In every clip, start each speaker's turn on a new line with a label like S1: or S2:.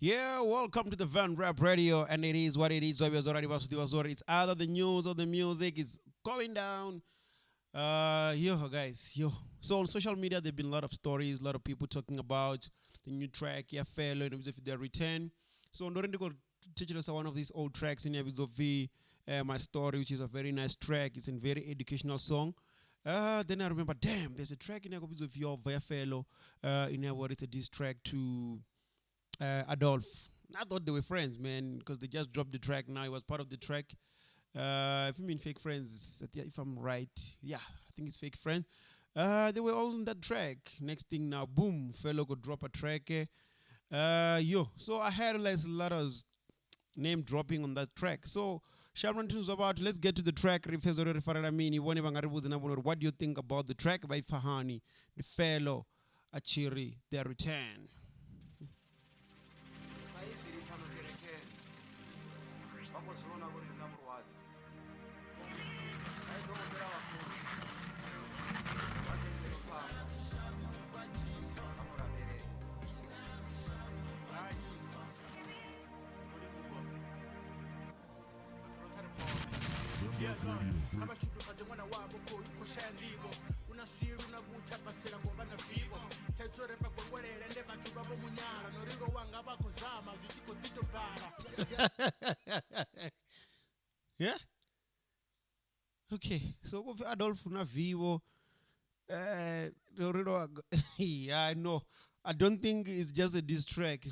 S1: Yeah, welcome to the Van Rap Radio, and it is what it is. It's either the news or the music is going down. Yo, guys, yo. So on social media, there've been a lot of stories, a lot of people talking about the new track, yeah, fellow, and if their return. So on one of these old tracks in V, My Story, which is a very nice track. It's a very educational song. Then I remember, damn, there's a track in your fellow in what it's a diss track to Adolf. I thought they were friends, man, because they just dropped the track. Now it was part of the track. If you mean Fake Friends, if I'm right, yeah, I think it's Fake Friends. They were all on that track. Next thing now, boom, fellow could drop a track. Yo, so I had like a lot of name dropping on that track. So Shamron tunes about, let's get to the track. What do you think about the track by Fahani, the fellow Achiri, their return? Yeah? Okay, so Adolf na Vivo, yeah, I know. I don't think it's just a diss track.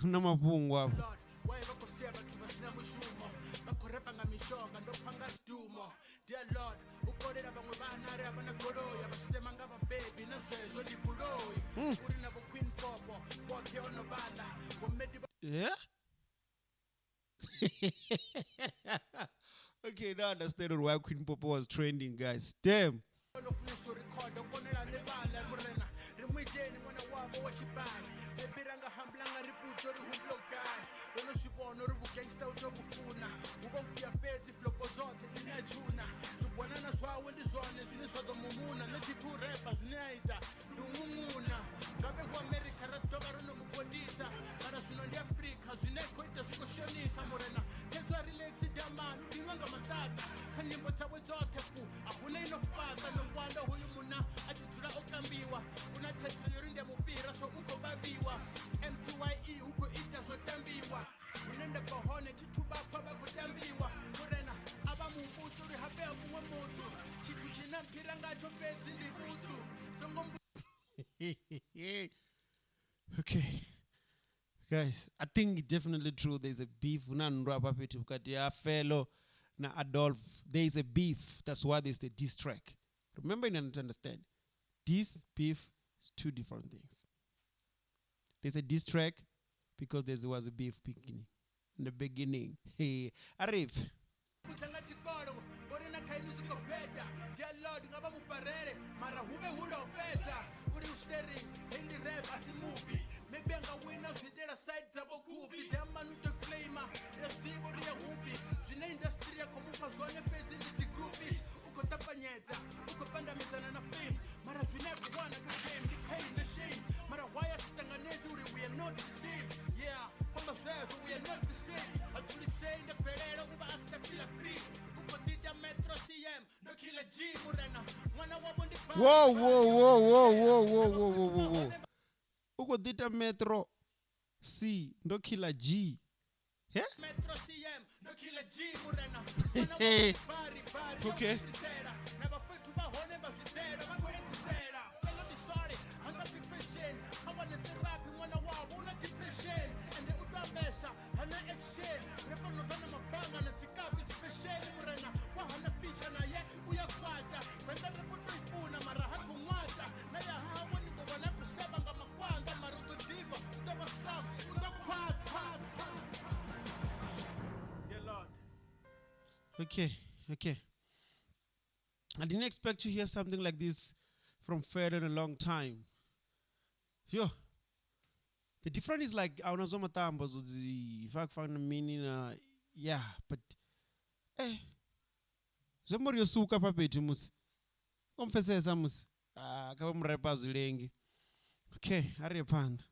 S1: Yeah? Okay, now I understand why Queen Popo was trending, guys. Damn. Okay, guys, I think definitely true. There's a beef. Fellow na Adolf, there is a beef. That's why there's the diss track. Remember, you need to understand, this beef is two different things. There's a diss track because there was a beef beginning. In the beginning. Hey, Arif. Whoa, whoa, whoa, whoa, whoa, whoa, whoa, whoa, whoa, whoa. Uko dita Metro C, ndo killer G. Yeah?
S2: Metro CM, no killer G, Murena.
S1: Okay. Okay, okay. I didn't expect to hear something like this from Fred in a long time. Yo, the difference is like I was if I find the meaning, yeah, but eh, zomori yosuka papetu musi. Komfesesa musi. Ah, kaba mrepa zulengi. Okay, ari panda.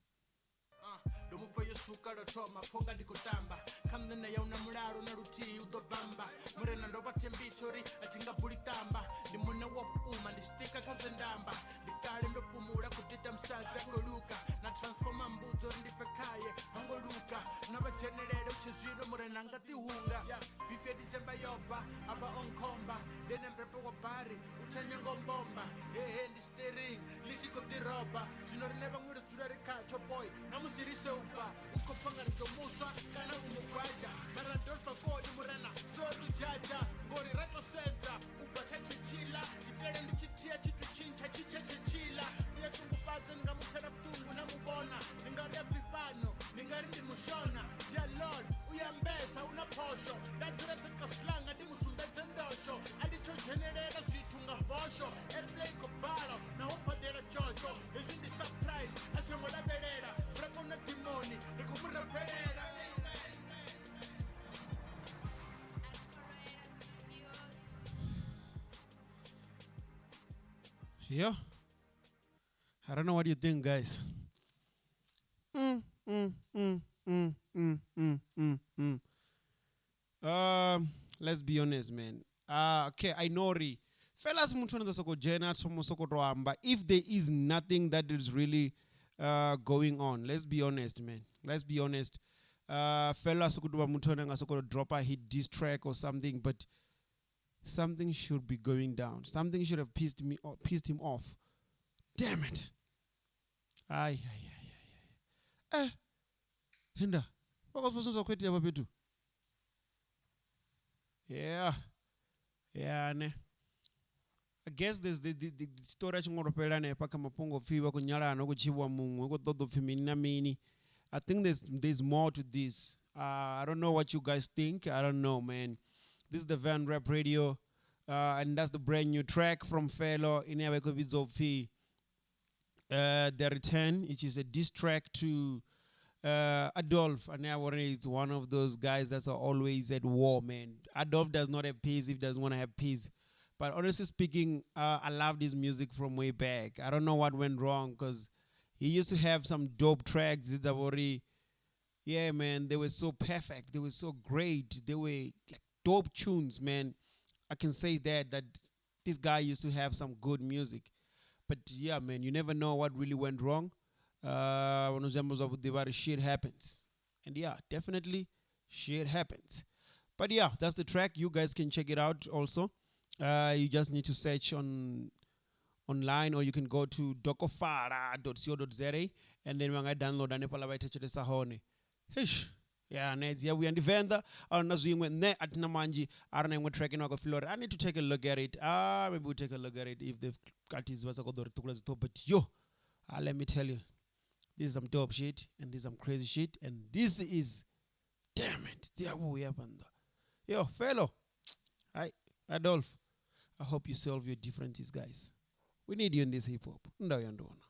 S2: Pfufho yo swika lwo thoma pfonga ndi khou tamba kha nṋe na ya una mulalo na luthihi u ḓo bamba murena ndo vha thembisa uri a thi nga buli tamba ndi muṋe wa vhukuma ndi tshitika kha zwe ndamba ndi kale ndo fhumula khou ḓita musadzi a khou luka na transforma mbudzo uri ndi pfe khaye hango luka na vha dzhenelele u tshe zwino murena nga ḓihunga bifi ya December yo bva a vha o nkhomba ndene mrepe wa bari u thanya ngo mbomba hehe ndi steering ḽi tshi khou ḓiroba zwino rine vhaṅwe ri dzula ri khatsho boy na musi ri soba u khou pfa nga ri ḓo muswa kana u mugwaja mara dolfa koni murena sori jaja ngori ra to sedza u bva tsha tshitshila tshitele ndi tshithiya tshithu tshintsha tshitshe tshitshila u ya ṱungufhadza ndi nga mupfela vhuṱungu na muvhona ndi nga ri a bvi fhano ndi nga ri ndi mushona ya lord u ya mbesa u na phosho nda dzula ḓikasilanga ndi musumbedze ndosho a ndi tsho dzhenelela zwithu nga vosho airplay khou bala na u badela tshotsho hezwi ndi surprise a songo lavhelela murapo na dimoni ri khou mu rabelela.
S3: Alcorera Studio.
S1: Yeah. I don't know what you think, guys. Let's be honest, man. Okay, I know ri. Fellas muthu ane ḓo soko dzhena thoma soko to amba if there is nothing that is really going on. Let's be honest, man. Let's be honest. Fellas soko tovha muthu ane nga soko drop a hit diss track or something, but something should be going down. Something should have pissed me off, pissed him off. Damn it. Ay, ay, ay, ay, ay. Hinda. Wakazvozwa kwetira papetu. Yeah. Yeah, ne. I guess there's the story a tshi ngo to fhelela hanefha kha mafhungo pfhi vha khou nyalana hu khou tshivhiwa muṅwe hu khou ṱoḓa upfhi mini na mini. I think there's more to this. I don't know what you guys think. I don't know, man. This is the Van Rap Radio, and that's the brand new track from Felo ine ya vha i khou vhidzwa upfhi The Return, which is a diss track to Adolf. And I is one of those guys that's always at war, man. Adolf does not have peace if he doesn't want to have peace. But honestly speaking, I love this music from way back. I don't know what went wrong because he used to have some dope tracks. Zidabori. Yeah, man, they were so perfect. They were so great. They were like dope tunes, man. I can say that this guy used to have some good music. But yeah, man, you never know what really went wrong. Shit happens. And yeah, definitely shit happens. But yeah, that's the track. You guys can check it out also. You just need to search on online, or you can go to dokofara.co.za and then vha nga download hanefhaḽa vha i thetshelesa hone. Eish. Yeah, ne dzi a vhuya ndi Venḓa a na zwiṅwe nṋe a thina manzhi a re na iṅwe track ine wa khou feel uri I need to take a look at it. Maybe we'll take a look at it if the artists vha sa khou ḓo ri ṱhukhula dziṱhoho, but yo, let me tell you, this is some dope shit and this is some crazy shit and this is, damn it, dzi a vhuya fhaṋa. Yo, fellow, hi, Adolf, I hope you solve your differences, guys. We need you in this hip hop. Ndawo ya ndona.